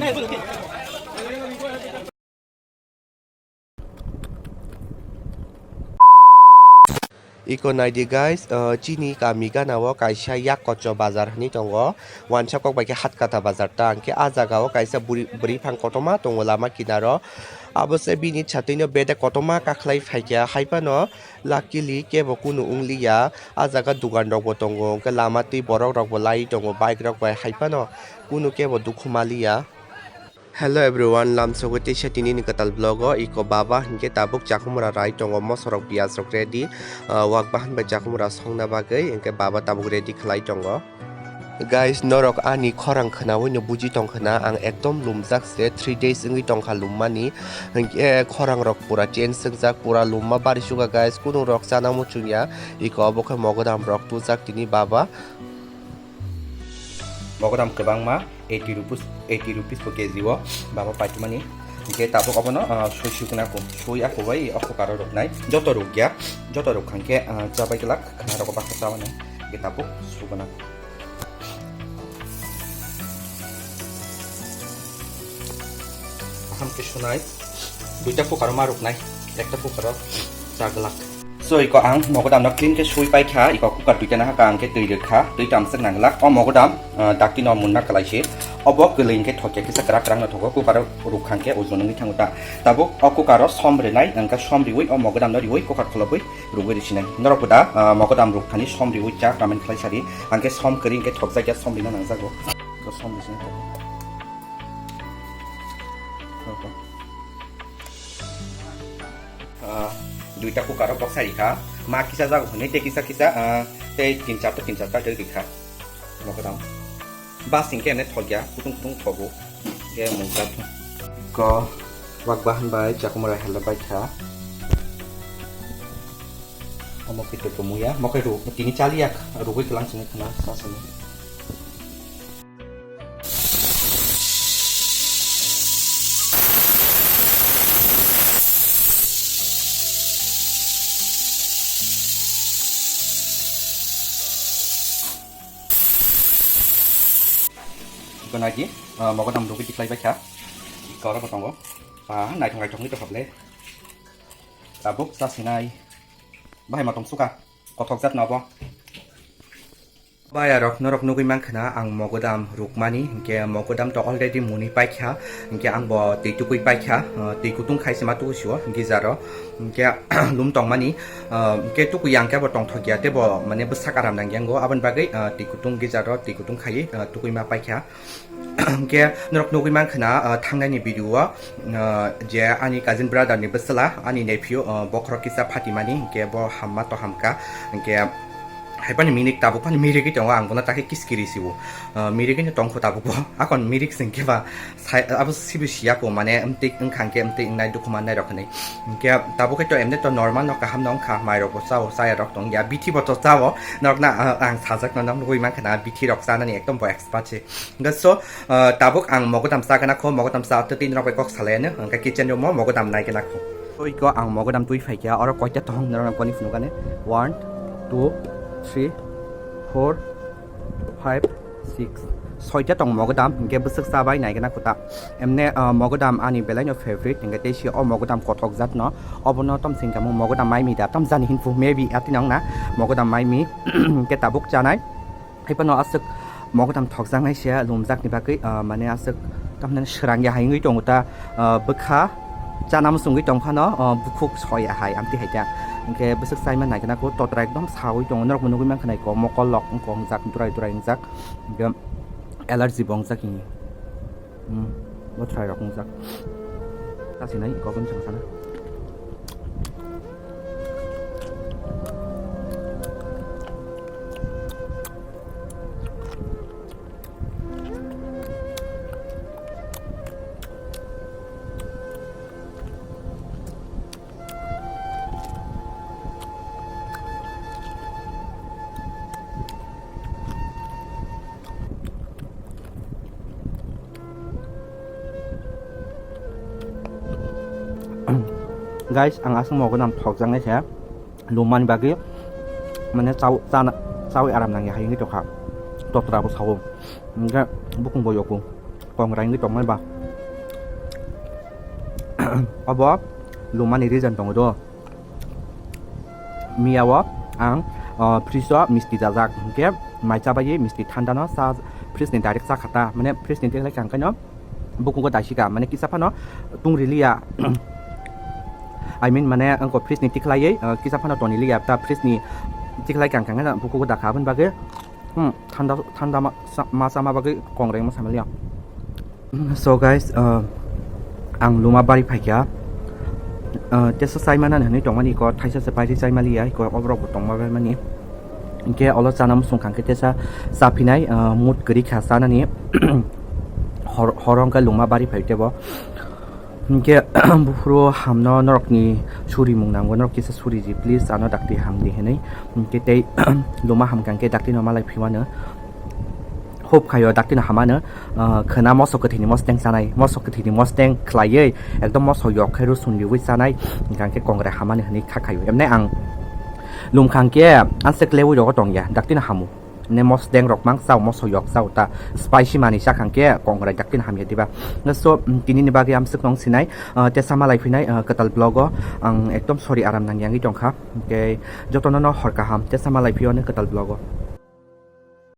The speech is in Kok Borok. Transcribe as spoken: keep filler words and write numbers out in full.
Iko naidi guys, uh, chini kami gana o kaisa yak kocho bazar hinwi tongo. Wansa kok bai khe Hatkata bazar ta, hwnkhe ah jaga o kaisa buri-, bwrwi phang kotorma tongo lama kinaro. Abo se bini chatwino bedek kotorma kakhlai phaikha, haiphano luckily kebo kunu wngliya. Ah jaga dugan rokbo tongo, hwnkhe lama twi borok rokbo lai tongo, bike rok bai, haiphano kunu kebo dukhu maliya. Hello everyone, lamsogwi teisa tinini kwtal vlog o iko baba hinkhe tabuk chakhumra rai tongo, mosorok piyaj rok ready, ah, wak bahan bai chakhumra songna bagwi hinkhe baba tabuk ready khlai tongo. Guys, norok ani khorang khnaui no buji tong khna, ang ekdom lumjak se, three days wngwi tongkha lummani, hinkhe khorang rok pura change wngjak, pura lumma bari suka guys, kunu rok chana muchungya, iko obo khe mogodam rok tujak tini baba. Mogodam kwbangma, eighty rupees, eighty rupees bo K G o baba paitmani. Hingke tabuk obono, ah, sui sukna ko, sui ako bai o kukaro ruknai. Joto rukya, joto ruk hangke, ah, chabai glak, khna rogo baksa chabanai. Hingke tabuk sukna ko. Aham ke sunai, duita kukaro ma ruknai, ekta kukaro cha glak. So, iko ang mogodam no clean khe sui paikha, iko cooker duita nahaka ang khe twi rwkha, twi tamswk nang glak. O mogodam, ah, dakti no munna kwlai se. Obo kwlwi hwnkhe thokya kisa kwrak kwrak no thogo, cooker o rwkha hwnkhe ojon wngwi thango ta. Tabuk o cooker o som rwnai, hwnkhe som riui o mogodam no riui cooker kholobwi rwui rwsinai. Norok bo da, ah, mogodam rwkthani som riui cha comment khlai sadi, hwnkhe som kwrwi hwnkhe thokjakya som rina nangjago. Iko som rwsinai. Ah, duita cooker o boksa rikha, ma kisa jago hwnwi tei kisa kisa, ah, tei tin charta, tin charta tei rikha. Mogodam. Bas hingke ene thokya, kutung kutung thogo. Ke mungsa. Ko wak bahan bai chakumura hela bai kha. Omo khe to muya, mo khe ru, tini chaliya, rugui kelang sini khna, sa sini. Iko nagi, ah, mogodam rugui tiklai baikha. Iko oro bo tongo. Ah, naithok naithok ni to khaple. Tabuk sa sinai. Bahai ma tong suka. Kothok jat no bo. Bayarok norok nugui mankha na ang mogodam rukmani, hinkhe mogodam to already muni paikha, hinkhe ang bo twi tukui paikha, uh, twi kutung khai se ma tuku sio geyser o, hinkhe lum tongmani, uh, hinkhe tukui yang khe bo tongthokya tei bo mane bwsak aram nangya ngo, aboni bagwi, uh, twi kutung geyser o twi kutung khai, uh, tukui ma paikha. Hinkhe norok nugui mankha na, ah, thangnani video o, ah, je ani cousin brother ni bwsla, ani nephew, ah, bokhorok kisa phatimani, hinkhe bo hamma to hamkha, hinkhe haipani minik tabuk phani mirigwi tongo, ang bono takhe kiskiri sio, ah, mirigwi no tongkho tabuk bo, akon mirik se hinkhe ba sai, abo sibo siya ko, mane mtwi wngkha hinkhe mtwi wngnai dukhu mannai rok hinwi, hinkhe tabuk khe to emne to normal no kaham no wngkha, mai rok bo chao, chaya rok tongya, bithi bo to chao, norok na, ah, ang sajak no nugui mankha na bithi rok chanani ekdom bo expert se. Hingke so, ah, tabuk ang mogodam chagana kho, mogodam cha twi twi norok bai kok salai ano, hingke kitchen room o mogodam nai gana kho. So iko ang mogodam twi phai kha, oro koita tong norok koni phunukani, one, two, three, four, five, six, soita tong mogodam, hingke bwswk cha bai nai gana kho ta. Emne, ah, mogodam ani belai no favorite, hingke tei si o mogodam kothok jat no, obono tom singkamo mogodam mai mi da, tom jani hinphu maybe ati nong na, mogodam mai mi, hingke tabuk chanai. Haiphano aswk mogodam thokjaknai se lumjakni bagwi, ah, mane aswk tamni srangya hai wngwi tongo ta, ah, bwkha chana muchungwi tongphano, ah, bukhuk soya hai amtwi hai ta. Hinkhe bwswk chaima naikhe nang khe totra ekdom sawi tongo, norokbo nugwi mankha naikhe mokol rok wngkha wngjak, durai durai wngjak, hinkhe allergy bo wngjak hini. Hmm, bo chwrai rok wngjak. Kasinai iko bini chwng sana. Guys, ang aswk mogodam thokjaknai se, lummani bagwi, mane, chao, chana, chawi aram nangya hai wngwi tongkha, totra bo sao, hingkhe bukung bo yokung, kong rai wngwi tongmani ba. Obo lumani reason tongo do. Miya o ang, o, fridge o misti dajak, hingke mai chabai misti thanda no sa, fridge ni direct cha khata, mane fridge ni tikhlai kang kano bukungo daisika, mane kisa phano tung riliya. I mean, mane angko fridge ni tikhlai, o, kisa phano toni liya, ta fridge ni tikhlai kang kang na bukungo dakha aboni bagwi, hmm, thanda, thanda ma, sa, ma chama bagwi kongreng ma samaliya. So guys, uh, ang luma bari phaikha. Uh, tesa chaimana hinwi tongmani ko thaisa se pairi chaimaliya ko oborok bo tongma bai mani. Hingke olo chana musung khangke tesa chaphinai, uh, mut kwrwi kha chanani. Hor, horo hingke luma bari phai tebo. Hingke buphuru hamno norokni suri mung nango, norok kisa suri ji please, ano dakti hamdi hinwi. Hingke tei luma hamkha hingke dakti no malai phimano. Hope khayo dakti no hamano, ah, khwna moso kwthwini mosteng chanai, moso kwthwini mosteng khlaiwi ekdom moso yok khe rusun riwi chanai, hingkha khe kongrai hamani hinwi kha khayo. Emne ang lumkha hingke anse klewi rogo tongya, dakti no hamu. Ne mosteng rok mang chao, moso yok chao ta spicy mani chakha hingke kongrai dakti no hamya diba. So, mm, tini ni bagwi amswk nong sinai, ah, tesa malai phinai, ah, kwtal vlog o ang ekdom sorry aram nangya wngwi tongkha. Hingke jotono no hor kaham, tesa malai phio ne kwtal vlog o.